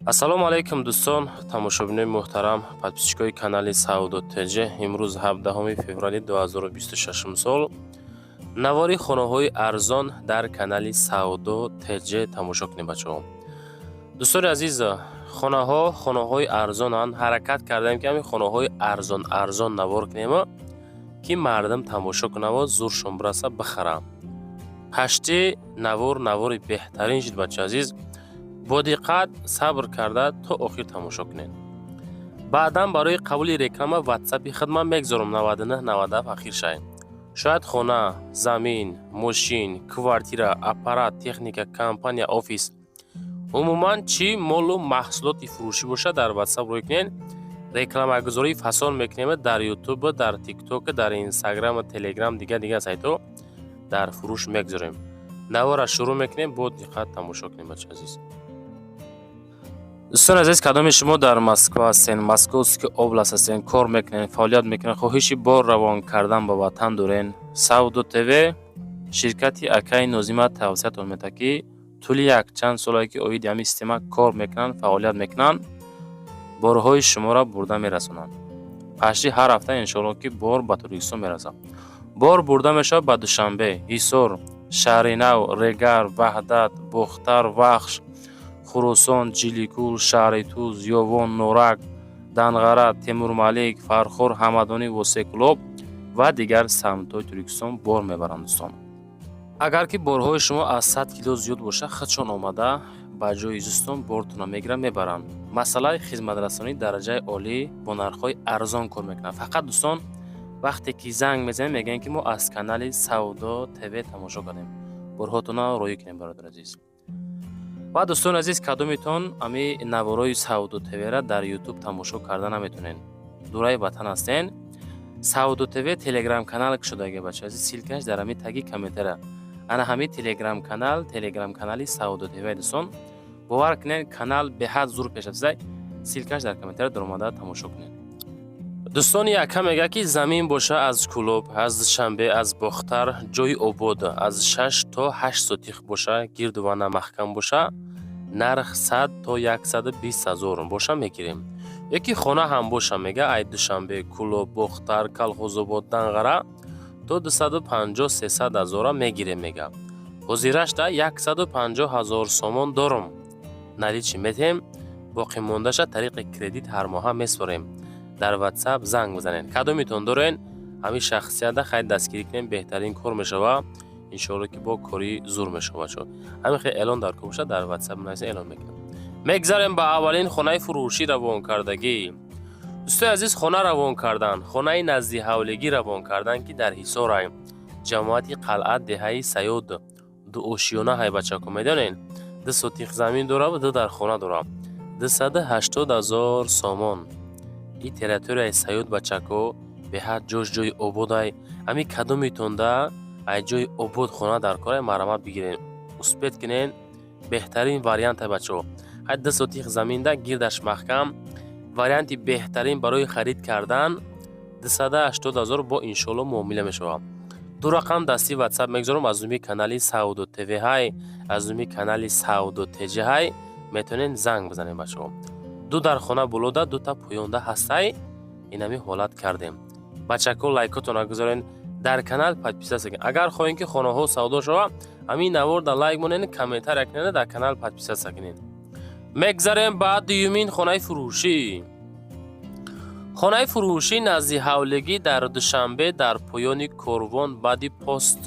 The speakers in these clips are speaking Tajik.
Ассалому алайкум, дӯстон, тамошобинои муҳтарам, подписчикои канали Савдо ТЖ. Имрӯз 17 феврали 2026 сол, навори хонаҳои арзон дар канали Савдо ТЖ тамошо кунем, бачаҳо. Дӯстони азиз, хонаҳо хонаҳои арзонанд. Ҳаракат кардем, ки ҳамин хонаҳои арзон арзон навор кунем, ки мардум тамошо кунаву зуршон бираса, бихаранд. Пашти навор навори беҳтарин шуд, бачаи азиз. Бо диққат, сабр карда то охир тамошо кунед. Баъдан барои қабули реклама ватсапи хидмат мегзорам, 99 97 ахир шай. Шояд хона, замин, мошин, квартира, аппарат, техника, компания, офис, умуман чӣ молу маҳсулоти фурӯшӣ бошад, дар ватсап рӯй кунед. Рекламагузории фасон мекунем дар Ютуб, дар Тикток, дар Инстаграм, Телеграм, дигар дигар сайтҳо дар фурӯш мегузорем. Навора шурӯъ мекунем, бо диққат тамошо кунем, бача азиз. Дӯстони азиз, кадоми шумо дар Москва ҳастен, Московский область ҳастен, кор мекунен, фаъолият мекунен, хоҳиши бор равон кардан ба ватан дорен, Савдо ТВ ширкати акаи Нозима тавсиятон медиҳад, ки тӯли якчанд солае ки оиди ҳамин система кор мекунанд, фаъолият мекунанд, борҳои шуморо бурда мерасонанд. Пашти ҳар ҳафта, иншоалло, ки бор ба Тоҷикистон мерасад. Бор бурда мешавад ба Душанбе, Ҳисор, Шаҳри Нав, Регар, Ваҳдат, Бохтар, Вахш, Хуросон, Ҷиликул, шаҳри Туз, Ёвон, Норак, Данғара, Темурмалик, Фархор, Ҳамадонӣ, Восеъ, Кӯлоб ва дигар самтҳои Тоҷикистон бор мебаранд, дӯстон. Агар ки борҳои шумо аз 100 кило зиёд бошад, худшон омада ба ҷои зистон бортонро мегиранд, мебаранд. Масъалаи хизматрасонии дараҷаи олӣ, бо нархҳои арзон кор мекунанд. Фақат, дӯстон, вақте ки занг мезанем, мегӯем, ки мо аз канали Савдо ТВ тамошо кардем, борҳотонро роҳӣ кунем, бародари азиз. Ва дӯстони азиз, кадомитон ами наворои Савдо ТВра дар Ютуб тамошо карда наметонен, дураи ватан ҳастен, Савдо ТВ телеграм канал кушодаги, бача азиз. Ссылкаш дар ҳами таги комментара. Ана ҳами телеграм канал, телеграм канали Савдо ТВ. Дӯстон, бовар кунед, канал беҳад зур пешрафтида. Ссылкаш дар комментара, даромада тамошо кунед. Дӯстони, яка мегӯяд, ки замин боша, аз Кӯлоб, аз Душанбе, аз Бохтар, ҷои обод, аз 6 то 8 сотих боша, гирду вана маҳкам боша, нарх 100 то 120 ҳазор боша, мегирем. Яки хона ҳам боша, мега, ай Душанбе, Кӯлоб, Бохтар, Калхозобод, Данғара то 250-300 ҳазора мегирем, мега. Ҳозирашда 150 000 сомон дорум, наличный метем, боқимондаша тариқи кредит ҳармоҳа меспорем. Дар ватсап занг бизанед. Кадомитон дорен, ҳамин шахсията хайр дастгирӣ кунем, беҳтарин кор мешава, иншоалло, ки бо кори зур мешава, бачаҳо. Ҳамин хел эълон дар кор бошад, дар ватсап нависа, эълон мекунем. Мегзарем ба аввалин хонаи фурӯшӣ равон кардагӣ. Дӯстои азиз, хона равон кардан, хонаи назди ҳавлигӣ равон кардан, ки дар Ҳисорай, ҷамоати Қалъа, деҳаи Саёд, дуошиёна ҳай, бачако, медонед, 2 сотих замин дора ва ду дар хона дора, 280 000 сомон. И территорияи Саёд, бачако, беҳад ҷош ҷои ободай. Ҳамин кадомитонда ай ҷои обод хона дар корай, марҳамат, бигирен, успеть кунен, беҳтарин варианта, бачаҳо. Ҳай 2 сотих заминда, гирдаш маҳкам, варианти беҳтарин барои харид кардан, 280 000, бо иншоалло муомила мешавад. Ду рақам дастии ватсап мегузорам, аз номи канали Савдо ТВ ҳай, аз номи канали Савдо ТЖ ҳай, метавонед занг бизанед, бачаҳо. Ду дар хона болода, дута поёнда ҳастай. Инами ҳолат кардем, бачако. Лайкотона гузорен, дар канал подписаться кунед. Агар хоҳем, ки хонаҳо савдо шава, ҳамин навор дар лайк монед, комментария кунед, дар канал подписаться кунед. Мегзарем ба дуюмин хонаи фурӯшӣ. Хонаи фурӯшӣ назди ҳавлигӣ дар Душанбе, дар поёни Корвон, баъди пост,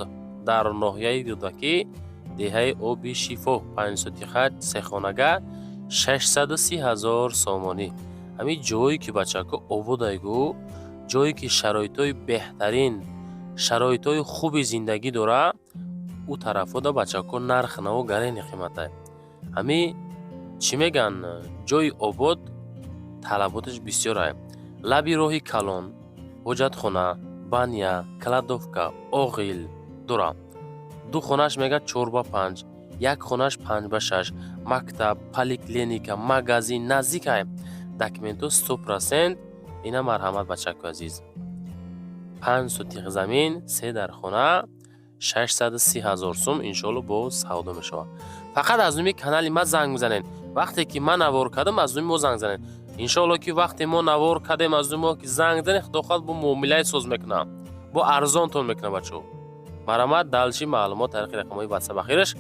дар ноҳияи Рӯдакӣ, деҳаи Оби Шифо, 5 сотиха, сехонага, 630 000 сомонӣ. Ҳамин ҷое ки, бачако, ободайгу, ҷое ки шароитҳои беҳтарин, шароитҳои хуби зиндагӣ дора, ӯ тарафода, бачако, нарх наво гарени қиматай. Ҳамин чӣ мегӯянд, ҷои обод талаботаш бисёрай. Лаби роҳи калон, ҳоҷатхона, баня, кладовка, оғил дора. Ду хонаш, мегӯяд, 4 ба 5, як хонаш 5 ба 6, мактаб, поликлиника, магазин наздикай, документҳо 100%. Ина марҳамат, бачако азиз, 5 сотих замин, се дар хона, 630 000 сум, иншоалло, боз савдо мешавад. Фақат аз номи канали ма занг мезанед. Вақте ки ман навор кардам, аз рӯи мо занг занед. Иншоалло, ки вақте мо навор кардем, аз рӯи мо ки занг занед, худо хоҳад, бо муомилаи соз мекунам, бо арзонтон мекунам, бачаҳо. Марҳамат, дальше маълумот тариқи рақамҳои ватсап, ахираш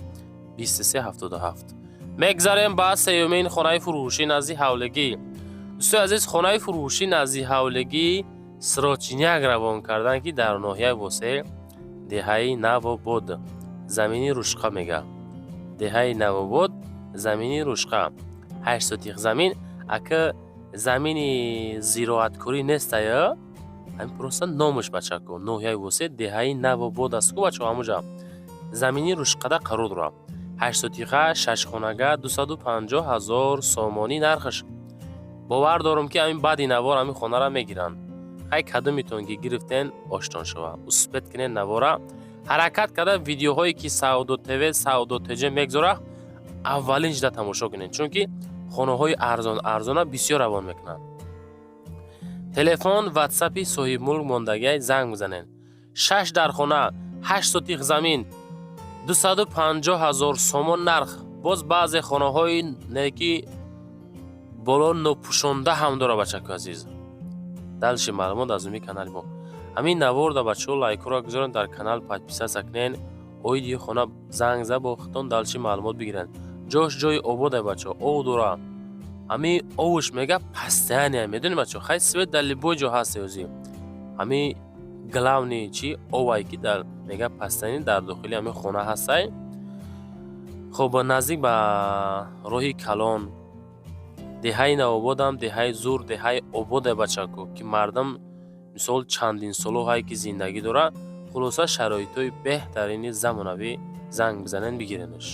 2377. Мегзарем ба сеюмин хонаи фурӯшӣ назди ҳавлигӣ. Дӯстои азиз, хонаи фурӯшӣ назди ҳавлигӣ срочняк равон кардан, ки дар ноҳияи Восе, деҳаи Навобод, замини Рушқа мега. Деҳаи Навобод, замини Рушқа, 8 сотих замин. Ака, замини зироаткорӣ нестая, ҳамин просто номаш, бачако. Ноҳияи Восе, деҳаи Навобод аст ку, бачаҳо, ҳамуҷа замини Рушқада қарор дорад. 8 сотиха, шашхонага, 250 000 сомонӣ нархаш. Бовар дорам, ки ҳамин баъди навор ҳамин хонара мегиранд. Хай, кадомитон ки гирифтен, оштон шава. Успеть кунед навора, ҳаракат карда видеоҳое ки Савдо ТВ, Савдо ТЖ мегзора, аввалин шида тамошо кунед, чунки хонаҳои арзон арзона бисёр равон мекунанд. Телефон, ватсапи соҳибмулк мондагиай, занг бизанед. Шаш дархона, 8 сотих замин, 250 000 сомон нарх. Боз баъзе хонаҳои неки боло нопӯшонда ҳам дора, бачаку азиз. Дальше маълумот аз рӯи канали мо. Ҳамин наворда, бачаҳо, лайкҳоро гузоред, дар канал подписаться кунед. Оиди хона занг за, бо худтон дальше маълумот бигиранд. Ҷош ҷои обода, бачаҳо, ов дора. Ҳамин овуш мега постоянно, медонед, бачаҳо. Хай, свет дар любой ҷо ҳаст ёзи. Ҳамин главный чи овай, ки дар мега постоянно дар дохили ҳамин хона ҳастай. Хоб, наздик ба роҳи калон, деҳаи Навободам деҳаи зур, деҳаи ободе, бачако, ки мардам мисол чандин солоҳае ки зиндагӣ дора. Хулоса, шароитҳои беҳтарини замонавӣ. Занг бизанед, бигиренаш.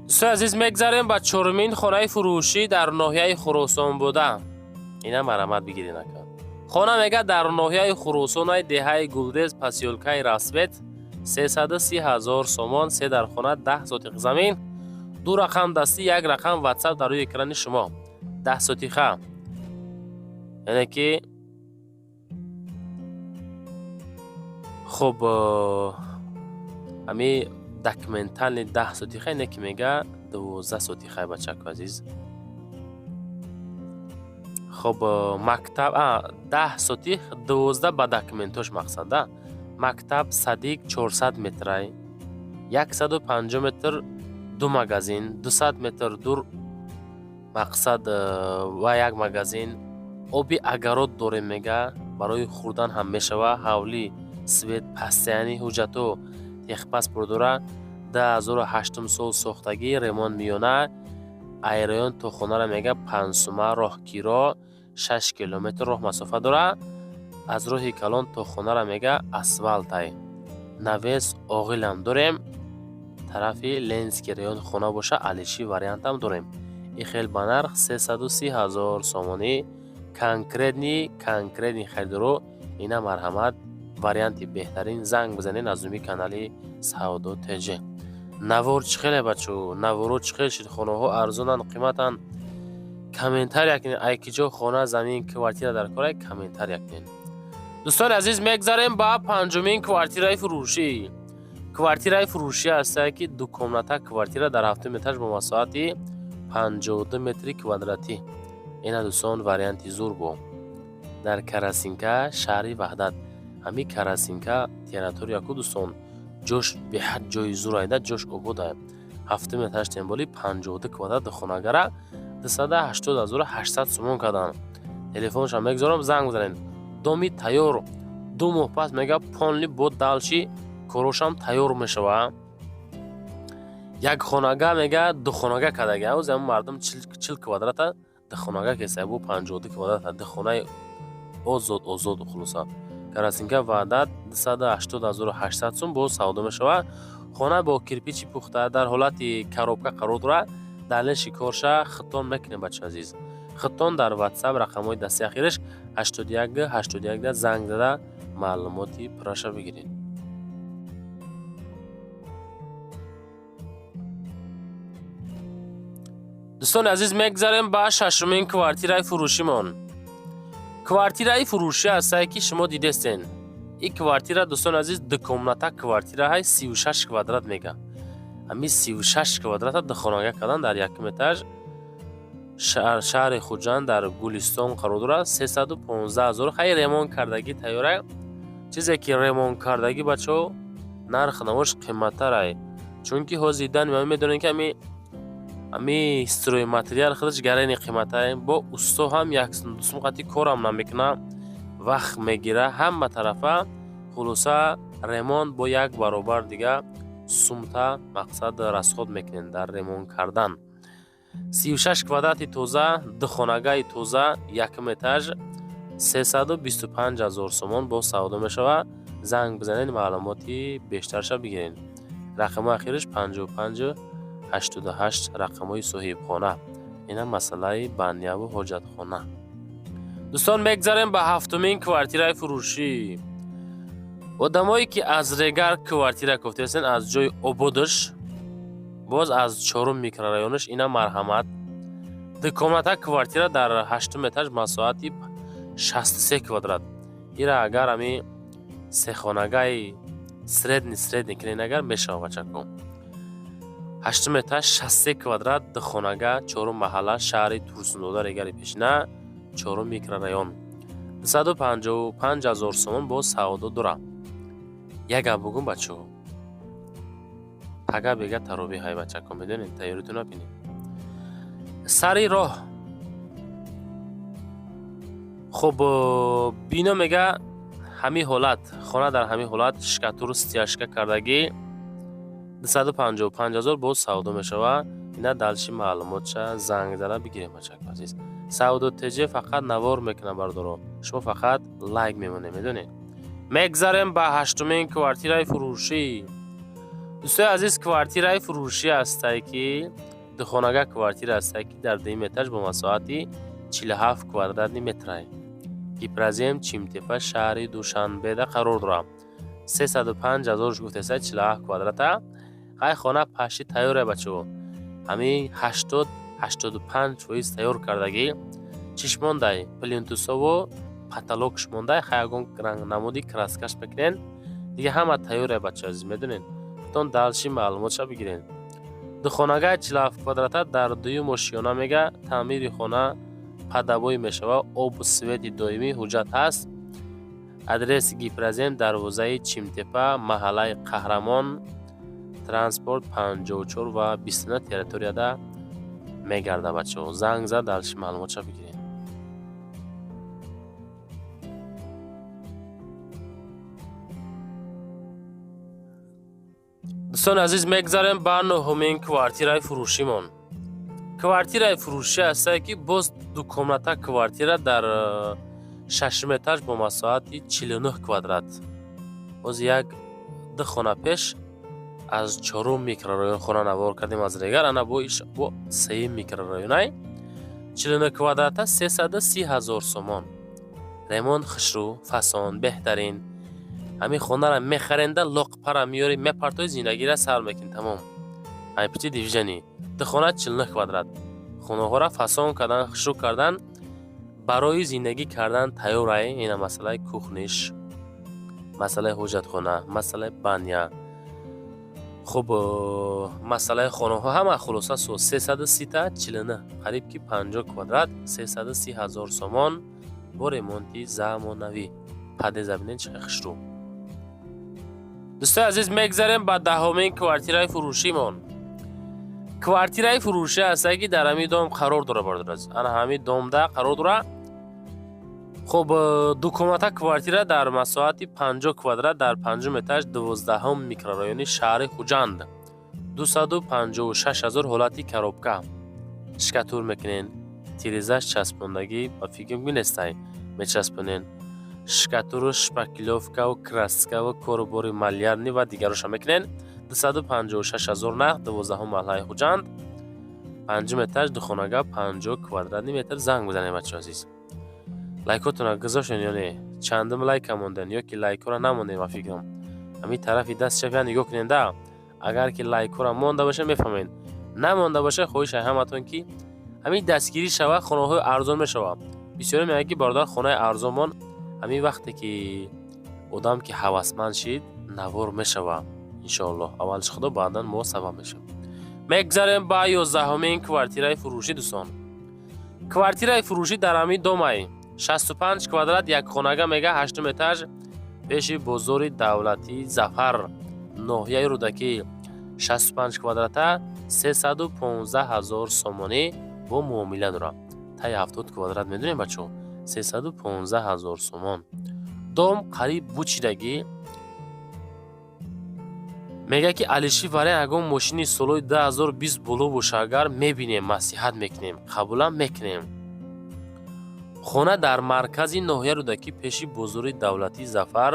Дӯстои азиз, мегзарем ба чорумин хонаи фурӯшӣ дар ноҳияи Хуросон буда. Ина, марҳамат, бигирен, ака. Хона мега дар ноҳияи Хуросонай, деҳаи Гулдез, посёлкаи Рассвет, 330 000 сомон, се дар хона, 10 сотих замин. Ду рақам дастӣ, як рақам ватсап дар рӯи экрани шумо. 10 сотиха, яъне ки хуб, ҳами документальный 10 сотиха, ине ки мега 12 сотиха, бачаку азиз. Хуб, мактаб 10 сотих, 12 ба документош мақсад да. Мактаб, садик 400 метрай, 150 метр ду магазин, 200 метр дур мақсад ва як магазин. Оби огород дорем, мега, барои хӯрдан ҳам мешава. Ҳавлӣ, свет постоянный, ҳуҷҷатҳо, техпаспорт дора. 2008 сол сохтагӣ, ремонт миёна. Айрайон то хонара мега 5 сума роҳкиро, 6 километр роҳ масофа дора. Аз роҳи калон то хонара мега асфалтай. Навес оғилам дорем. Тарафи Ленинский район хона боша, алиши вариантам дорем. И хел ба нарх 330 000 сомонӣ. Конкретный харидоро, ина, марҳамат, варианти беҳтарин. Занг бизанед аз рӯи канали Савдо ТЖ. Навор чӣ хеле, бачо? Наворо чӣ хел шид? Хонаҳо арзонанд, қиматанд? Комментария кунед. Ай ки ҷо хона, замин, квартира дар корай, комментария кунед. Дӯстони азиз, мегзарем ба панҷумин квартираи фурӯшӣ. Квартираи фурӯшӣ ҳастае, ки дукомната квартира дар ҳафтум этаж бо масоҳати 52 метри квадратӣ. Ина, дӯстон, варианти зур бо дар Карасинка, шаҳри Ваҳдат. Ҳамин Карасинка территория ку, дӯстон, ҷош беҳад ҷои зур айда, ҷош обода. Ҳафтум этаж, темболи 52 квадрат хонагара 280 800 сомон кардан. Телефоншам мегузорам, занг бизанед. Доми тайёр, 2 моҳ пас мега полный бо дальше корошам тайёр мешава. Як хонага мега духонага кардага. Оз ҳамн мардум 40 квадрата духонага кеса, бо 52 квадрата духонаи озод озод. Хулоса, Карасинка, Ваҳдат, 280 800 сум боз савдо мешавад. Хона бо кирпичи пухта дар ҳолати коробка қарор дорад. Дальше корша худтон мекунем, бача азиз. Худтон дар ватсап рақамҳои дасти ахираш 81 81 занг зада, маълумоти пурраша бигиред. Дӯстони азиз, мегзарем ба шашумин квартираи фурӯшимон. Квартираи фурӯшӣ ҳастае, ки шумо дидестен. Ин квартира, дӯстони азиз, дукомната квартира ҳай, 36 квадрат мега. Ҳамин 36 квадрата духонага кардан дар якум этаж, шаҳри Хуҷанд, дар Гулистон қарор дорад. 315 000. Хай, ремонт кардагӣ тайёра. Чизе ки ремонт кардагӣ, бачаҳо, нарх навош қиматтарай, чунки ҳозир дан медонем, ки ами стройматериал худаш гарани қиматай. Бо усто ҳам як дусум қати корам намекуна, вақт мегира ҳама тарафа. Хулоса, ремонт бо як баробар дига сумта мақсад расход мекунем дар ремонт кардан. 36 квадрати тоза, духонагаи тоза, якум этаж, 325 000 сомон бо савдо мешавад. Занг бизанед, маълумоти бештарша бигиред. Рақами ахираш 5588, рақамҳои соҳибхона. Инам масъалаи баняву ҳоҷатхона. Дӯстон, мегзарем ба ҳафтумин квартираи фурӯшӣ. Одамое ки аз Регар квартира кофтаестен, аз ҷои ободаш, боз аз чорум микрорайонаш, инам марҳамат. Дукомната квартира дар ҳаштум этаж, масоҳати 63 квадрат. Ира агар ами сехонагаи средний кунед, агар мешава, бачако. Ҳаштум этаж, 63 квадрат, духонага, чорум маҳалла, шаҳри Турсунзода, Регари пешина, чорум микрорайон, 255 000 сомон боз савдо дора. Як гап бугум, бачаҳо, пага бега таробӣ ҳай, бачако, медонед, тайёритон набинед сари роҳ. Хуб, бино мега ҳамин ҳолат, хона дар ҳамин ҳолат, штукатур, стяжка кардагӣ, 255 000 боз савдо мешавад. Ина дальше маълумотша занг зада бигирем, бачако азиз. Савдо ТЖ фақат навор мекунад, бардоро, шумо фақат лайк мемонед, медонед. Мегзарем ба ҳаштумин квартираи фурӯшӣ. Дӯстои азиз, квартираи фурӯшӣ ҳастае, ки духонага квартира ҳастае, ки дар дуюм этаж бо масоҳати 47 квадратный метрае. Гипрозем, Чимтепа, шаҳри Душанбеда қарор дорад. 305 000 гуфтеса, 47 квадрата. Хай, хона пашти тайёре, бачаҳо, ҳамин 80-85% тайёр кардагӣ. Чиш мондай? Плинтусову потолокш мондай. Хай, ягон намуди краскаш мекунен, дига ҳама тайёре, бачаҳо азиз, медонед. Тон дальше маълумотша бигирен. Духонагаи 47 квадрата дар дуюм ошёна мега, таъмири хона падабоӣ мешавад, обу свети доимӣ, ҳуҷҷат ҳаст. Адреси: Гипрозем, дарвозаи Чимтепа, маҳаллаи Қаҳрамон, транспорт 54 ва 29 территорияда мегарда. Бачаҳо, занг зад, дальше маълумотша бигиред. Дӯстони азиз, мегзарем ба нуҳумин квартираи фурӯшимон. Квартираи фурӯшӣ ҳастае, ки боз дукомната квартира дар шашум этаж бо масоҳати 49 квадрат. Боз як ду хона пеш аз чорум микрорайон хона навор кардем аз Регар, ана бо сеюм микрорайонай. 49 квадрата, 330 000 сомон. Ремонт хушрӯ, фасон, беҳтарин. Ҳамин хонаро мехаренда, лоқпара меёри, мепартои, зиндагиро сар мекунӣ, тамом. Айпити дивижани ду хона, 49 квадрат. Хонаҳоро фасон кардан, хушрӯ кардан, барои зиндагӣ кардан тайёрай. Ина масъалаи кухниш, масъалаи ҳоҷатхона, масъалаи баня, хуб, масъалаи хонаҳо ҳама. Хулоса, со 330-та 49, қариб ки 50 квадрат, 330 000 сомон бо ремонти замонавӣ. Подъезда бинед, чӣ хушрӯ. Дӯстои азиз, мегзарем ба даҳумин квартираи фурӯшимон. Квартираи фурӯшӣ ҳастае, ки дар ҳамин дом қарор дора, бародар, ана ҳамин домда қарор дора. Хуб, дукомната квартира дар масоҳати 50 квадрат, дар панҷум этаж, 12-ҳум микрорайони шаҳри Хуҷанд, 256 000. Ҳолати коробка, штукатур мекунен, тирезаш часпондагӣ, ба фикр нестай, мечаспонен, штукатуру, шпаклёвкаву краскаву корубори малярный ва дигароша мекунен. 256 000 нарх, 12-ҳум маҳаллаи Хуҷанд, панҷум этаж, духонага, 50 квадратный метр. Занг бизанед, бачаҳо азиз. Лайкотонро гузоштен ё не? Чандум лайка монден ё ки лайкҳоро намондем? Ба фикрам, ҳамин тарафи даст чапя нигоҳ кунед да. Агар ки лайкҳоро монда боша, мефаҳмед, намонда боша, хоҳиш ҳаматон, ки ҳамин дастгирӣ шава, хонаҳои арзон мешавад. Бисёре мегӯяд, ки бародар, хонаи арзон мон. Ҳамин вақте ки одам ки ҳавасманд шид, навор мешава. Иншоаллоҳ, аввалш Худо, баъдан мо сабаб мешавем. Мегзарем ба 11-умин квартираи фурӯшӣ, дӯстон. Квартираи фурӯшӣ дар ҳамин домай 65 квадрат, якхонага мега, ҳаштум этаж, пеши бозори давлатии Зафар, ноҳияи Рӯдакӣ. 65 квадрата, 315 ҳазор сомонӣ бо муомила дорад. Таи 70 квадрат, медонем, бачаҳо, 315 ҳазор сомон. Дом қариб бучидагӣ. Мега, ки алиши вариант, ягон мошини солҳои 2020 боло боша, агар мебинем, маслиҳат мекунем, қабулам мекунем. Хона дар маркази ноҳияи Рӯдакӣ, пеши бозори давлатии Зафар,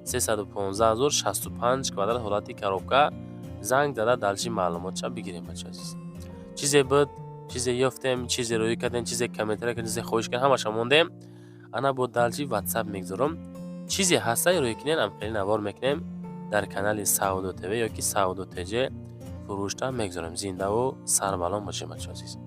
315 ҳазор, 65 квадрат, ҳолати коробка. Занг зада, дальше маълумотша бигирем, бача азиз. Чизе буд, чизе ёфтем, чизе рӯӣ кардем, чизе комментария кардем, чизе хоҳиш кардем, ҳамаша мондем. Ана бо дальше Ватсап мегузорам. Чизе ҳаста, рӯӣ кунем, амхели навор мекунем, дар канали Савдо ТВ ёки Савдо ТЖ фурӯшта мегузорем. Зиндаву сарбаланд бошем, бача азиз.